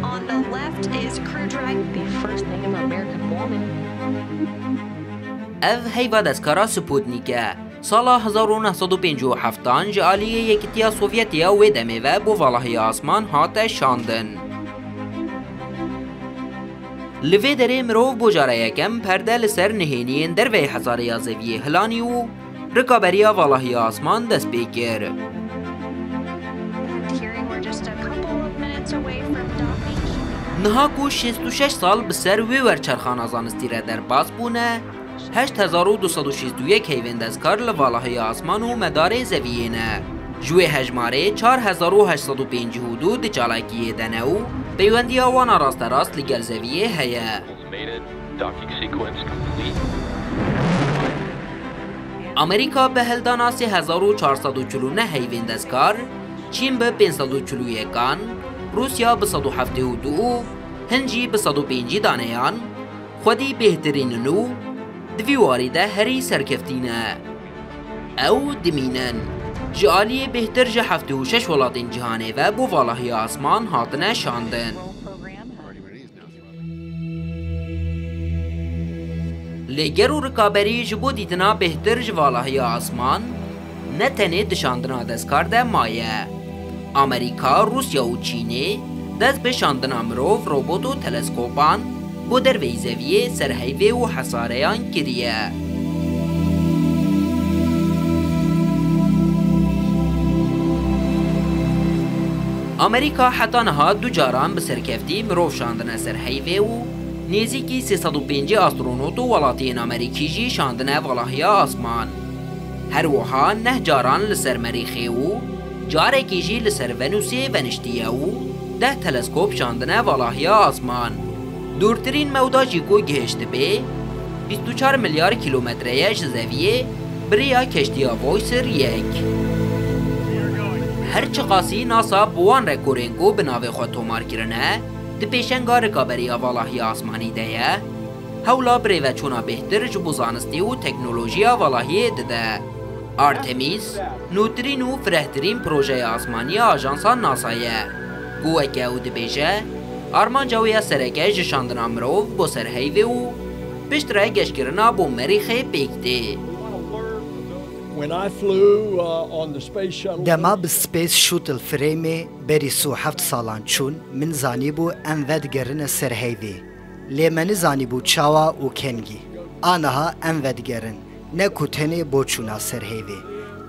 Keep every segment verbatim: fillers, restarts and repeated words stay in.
On the left is crew drive. The first Native American woman. Ev heyva dezkara Sputnik e. Sala hezar û neh sed û pêncî û heftan ji aliyê Yekîtiya Sovyetê ya wê demê ve bo valahiya asman hate şandin. Li vê derê mirov bo cara yekem perde li ser nihêniyên derveyî hezarê ya zeviyê hilanî û rikaberiya valahiya asman dest pê kir. And here we're just a couple of minutes away from docking. Niha ku şêst û şeş sal bi ser wê werçerxana zanistî re derbas bûne, heşt hezar û du sed û şêst û yek heyvên dezkar li valahiya asman û medarê zeviyê ne. Ji wê hejmarê çar hezar û heşt sed û pêncî û du di çalakiyê de ne û peywendiya wan a rasterast li gel zeviyê heye. Mated. Docking sequence complete. Amerîka bi heldana sê hezar û çar sed û çil û neh heyvên dezkar, Çîn bi pênc sed û çil û yekan, Rûsya bi sed û heftê û du û Hind jî bi sed û pêncî daneyan xwedî bêhtirîn in û di vî warî de herî serkeftî ne. Ew dimînin. Ji aliyê bêhtir ji heftê û şeş welatên cîhanê ve bo valahiya asman hatine şandin. Lê ger û rikaberî ji bo dîtina bêhtir ji valahiya asman ne tenê di şandina dezkar de maye. Amerîka, Rûsya û Çînê dest bi şandina mirov, robot û teleskopan bo derveyî zeviyê, serheyvê û hesareyan kiriye. Amerîka heta niha du caran bi serkeftî mirov şandine ser heyvê û nêzîkî sê sed û pêncî astronot û welatiyên Amerîkî jî şandine valahiya asman. Her wiha neh caran li ser Merîxê û carekî jî li ser Venûsê veniştiye û deh teleskop şandine valahiya asman. Dûrtirîn mewda jî ku gihiştibê, bîst û çar milyar kîlometre ye ji zeviyê bi rêya keştiya Voyager yek. Her çiqasî NASA bi wan rekorên ku bi navê xwe tomar kirine, di pêşenga rikaberiya valahiya asmanî de ye, hewla birêveçûna bêhtir ji bo zanistî û teknolojiya valahiyê dide. Artemis, nûtirîn û firehtirîn projeya asmanî ya ajansa NASA ye, ku weke ew dibêje, armanca wê ya sereke ji şandina mirov bo ser heyvê û piştre geştkirina bo Merîxê pêk tê. When I flew uh, on the space shuttle, Dema bi Space Shuttle Frame-ê berî sî û heft salan çûn, min zanîbû em vedigerine ser heyvê. Lê me nizanîbû çawa û kengî. Aniha em vedigerin. Ne ku tenê bo çûna ser heyvê.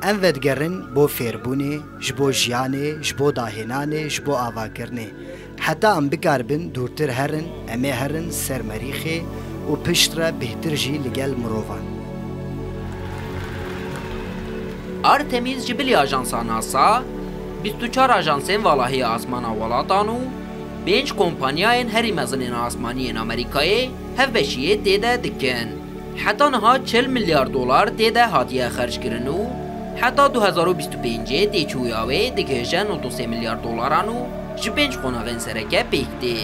Em vedigerin bo fêrbûnê, ji bo jiyanê, ji bo dahênanê, ji bo avakirinê. Heta em bikaribin dûrtir herin, em ê herin ser Merîxê û piştre bêhtir jî li gel mirovan. Artemis ji bilî ajansa NASA, bîst û çar ajansên valahiya asmana welatan û pênc kompanyayên herî mezin ên asmanî yên Amerîkayê hevbeşiyê tê de dikin. Heta niha çil milyar dolar tê de hatiye xerckirin û heta du hezar û bîst û pêncê têçûya wê digihêje nod û sê milyar dolaran û ji pênc qonaxên sereke pêk tê.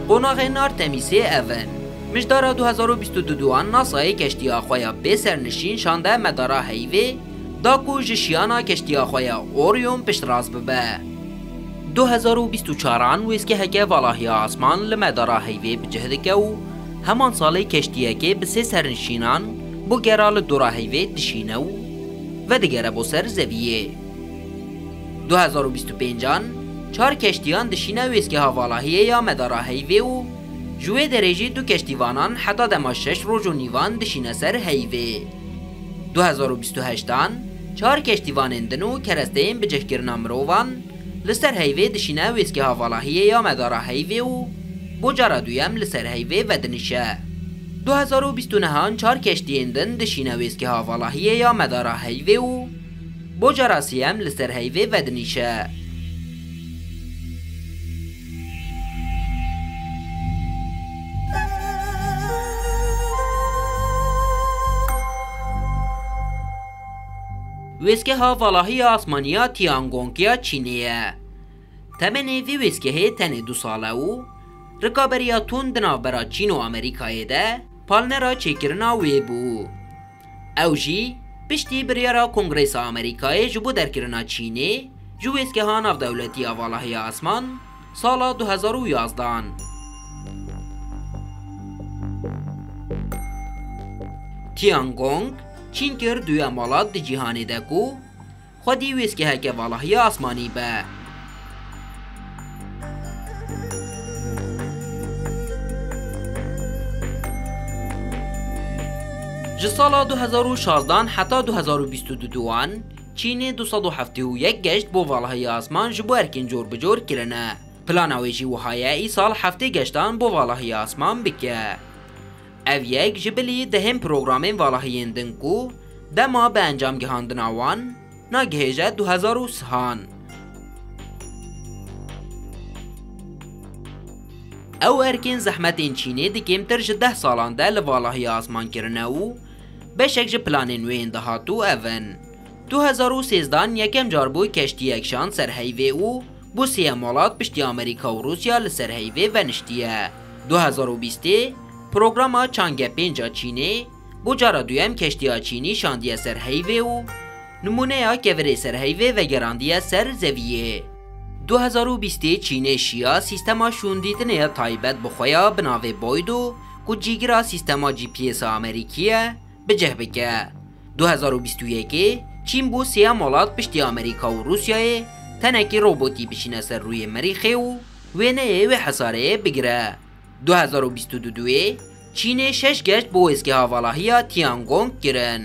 Qonaxên Artemisê ev in. Mijdara du hezar û bîst û du duan NASAyê keştiya xwe ya bê sernişîn şande medara heyvê, da ku ji şiyana keştiya xwe ya Orion piştrast bibe. Du hezar û bîst û çaran wêzgeheke valahiya asman li medara heyvê bi cih dike û heman salê keştiyekê bi sê sernişînan bo gera li dora heyvê dişîne û vedigere bo ser zeviyê. Du hezar û bîst û pêncan çar keştiyan dişîne wêzgeha valahiyê ya medara heyvê û ji wê derê jî du keştîvanan heta dema şeş roj û nîvan dişîne ser heyvê. Du hezar û bîst û heştan çar keştîvanên din û keresteyên bicihkirina mirovan li ser heyvê dişîne wêzgeha valahiyê ya medara heyvê û bo cara duyem li ser heyvê vedinişe. Du hezar û bîst û nehan çar keştiyên din dişîne wêzgeha valahiyê ya medara heyvê û bo cara sêyem li ser heyvê vedinîşe. Wêzgeha valahiya asmanî ya Tiangong ya Çînê ye. Temenê vê wêzgehê tenê du sal e û rikaberiya tund di navbera Çîn û Amerîkayê de palnera çêkirina wê bû. Ew jî piştî biryara Kongresa Amerîkayê ji bo derkirina Çînê, Ji wêzgeha navdewletî ya valahiya asman sala du hezar û yazdan. Tiangong, Çîn kir duyem welat di cîhanê de ku xwedî wêzgeheke valahiya asmanî be. Ji sala du hezar û şazdan heta du hezar û bîst û du duan, Çînê du sed û heftê û yek geşt bo valahiya asman ji bo erkên cor bi cor kirine. Plana wê jî wiha ye îsal heftê geştan bo valahiya asman bike. Ev yek ji bilî dehên programên valahiyên din ku dema bi encam gihandina wan nagihêje du hezar û sihan. Ew erkên zehmetên Çînê di kêmtir ji deh salan de li valahiya asman kirine û beşek ji planên wê yên dahatû ev in. Du hezar û sêzdan yekem car bû keştiyek şand ser heyvê û bû sêyem welat piştî Amerîka û Rûsya li ser heyvê veniştiye. Du hezar û bîstê programa Chang'e pênc a Çînê bû cara duyem keştiya Çînî şandiye ser heyvê û nimûneya kevirê ser heyvê vegerandiye ser zeviyê. Du hezar û bîstê Çînê şiya sîstema şûndîtinê ya taybet bi xwe ya bi navê Boidu ku cîgira sîstema G P S a Amerîkî ye, bi cih bike. Du hezar û bîst û yekê Çîn bû sêyem welat piştî Amerîka û Rûsyayê tenekî robotî bişîne ser rûyê merîxê û wêneyê wê hesareyê bigire. Du hezar û bîst û duyê Çînê şeş geşt bo wêzgeha valahiya Tiangong kirin.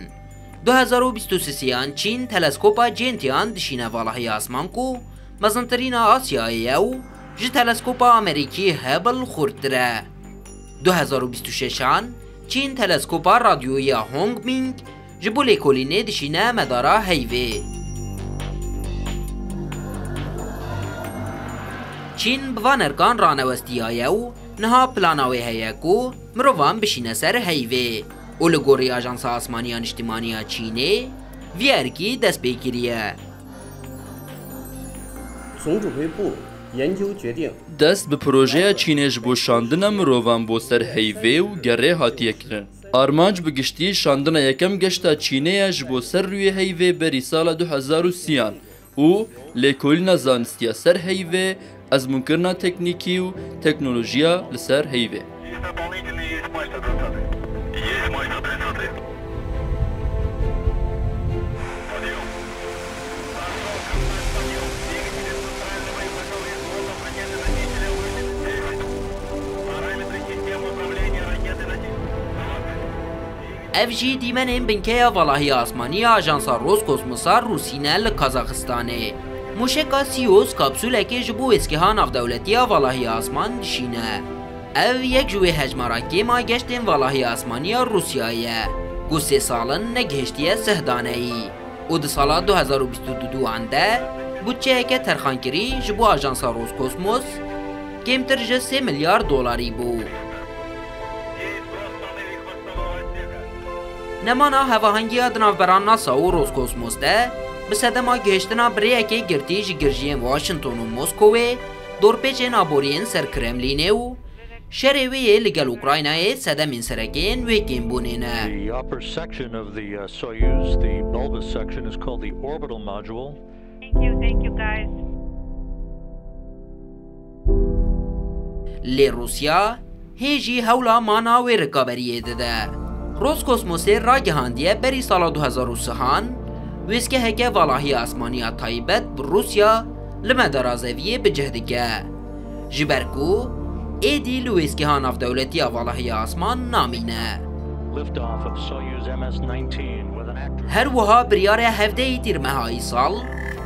Du hezar û bîst û sêyan Çîn teleskopa Gentian dişîne valahiya asman ku mezintirîna Asyayê ye û ji teleskopa Amerîkî Hubble xurttir e. Du hezar û bîst û şeşan Çîn teleskopa radyoyî ya Hongming ji bo lêkolînê dişîne medara heyvê. Çîn bi van erkan ranewestiyaye û niha plana wê heye ku mirovan bişîne ser heyvê û li gorî Ajansa Asmaniya Niştimanî ya Çînê vî erkî dest pê kiriye. 总指挥部研究决定， Dest bi projeya Çînê ji bo şandina mirovan bo ser heyvê û gerê hatiye kirin. Armanc bi giştî şandina yekem geşta Çînê ye ji bo ser rûyê heyvê berî sala du hezar û sîyan û lêkolîna zanistiya ser heyvê, ezmûnkirina teknîkî û teknolojiya li ser heyvê. Ev jî dîmenên binkeya valahiya asmanî ya Ajansa Roskosmosa Rûsî ne li Kazaxistanê. Mûşeka Sios kapsûlekê ji bo wêzgeha navdewletî ya valahiya asman dişîne. Ev yek ji wê hejmara kêm a geştên valahiya asmanî ya Rûsyayê ye, ku sê sal in negihiştiye sih daneyî û di sala du hezar û bîst û du an de budçeyeke terxankirî ji bo Ajansa Roskosmos kêmtir ji sê milyar dolarî bû. Nemana hevahengiya di navbera NASA û Roskosmos de bi sedema gihiştina bi rêyekê girtî ji girjiyên Washington û Moskowê, dorpêçên aboriyên ser Kremlînê û şerê wê yê li gel Ukraynayê sedemên sereke yên wê kêmbûnê ne. The upper section of the, uh, Soyuz, the bulbous section, is called the orbital module. Thank you, thank you, guys. Lê Rûsya hê jî hewla mana wê rikaberiyê dide. Roskosmosê ragihandiye berî sala du hezar û sih an wêzgeheke valahiya asmanî ya taybet bi Rûsya li medara zeviyê bi cih dike. Ji ber ku êdî li wêzgeha navdewletî ya valahiya asman namîne. Liftoff of Soyuz M S nineteen with an actor. Her wiha biryare hevdehê Tîrmeha îsal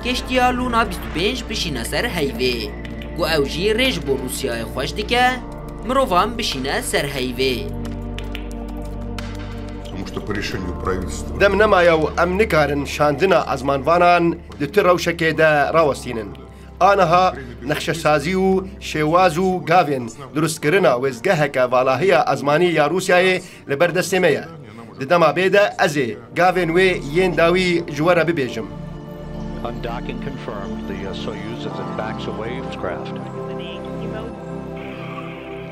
keştiya Luna bîst û pênc bişîne ser heyvê, ku ew jî rê ji bo Rûsyayê xweş dike, mirovan bişîne ser heyvê. Потому что по решению правительства. Dem nemaye û em nikarin şandina ezmanvanan di tu rewşekê de rawestînin. Aniha nexşesazî û şêwaz û gavên dirustkirina wêzgeheke valahiya ezmanî ya Rûsyayê li ber destê me ye. Di dema bê de ez ê gavên wê yên dawî ji we re bibêjim. Undocked and confirmed, the, uh, Soyuz as it backs away its craft.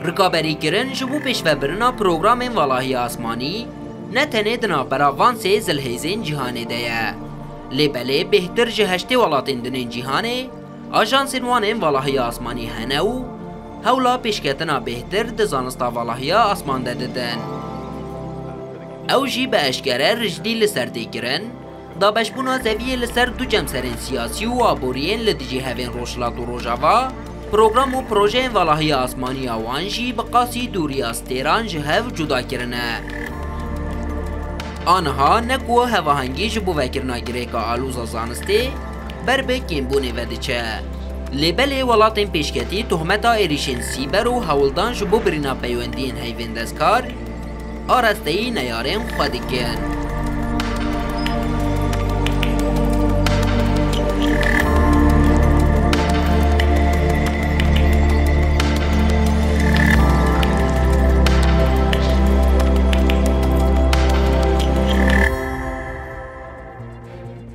Rikaberîkirin ji bo pêşvebirina programên valahiya asmanî ne tenê di navbera van sê zilhêzên cîhanê de ye. Lê belê bêhtir ji heştê welatên din ên cîhanê ajansên wan ên valahiya asmanî hene û hewla pêşketina bêhtir di zanista valahiya asman de didin. Ew jî bi eşkere rijdî li ser tê kirin, dabeşbûna zeviyê li ser du cemserên siyasî û aboriyên li dijî hevên Rojhilat û Rojava, program û projeyên valahiya asmanî ya wan jî bi qasî dûriya stêran ji hev cuda kirine. Aniha ne ku hevahengî ji bo vekirina girêka alûza zanistê ber bi kêmbûnê ve diçe. Lê belê welatên pêşketî tohmeta êrîşên sîber û hewldan ji bo birîna peywendiyên heyvên destkar arasteyî neyarên xwe dikin.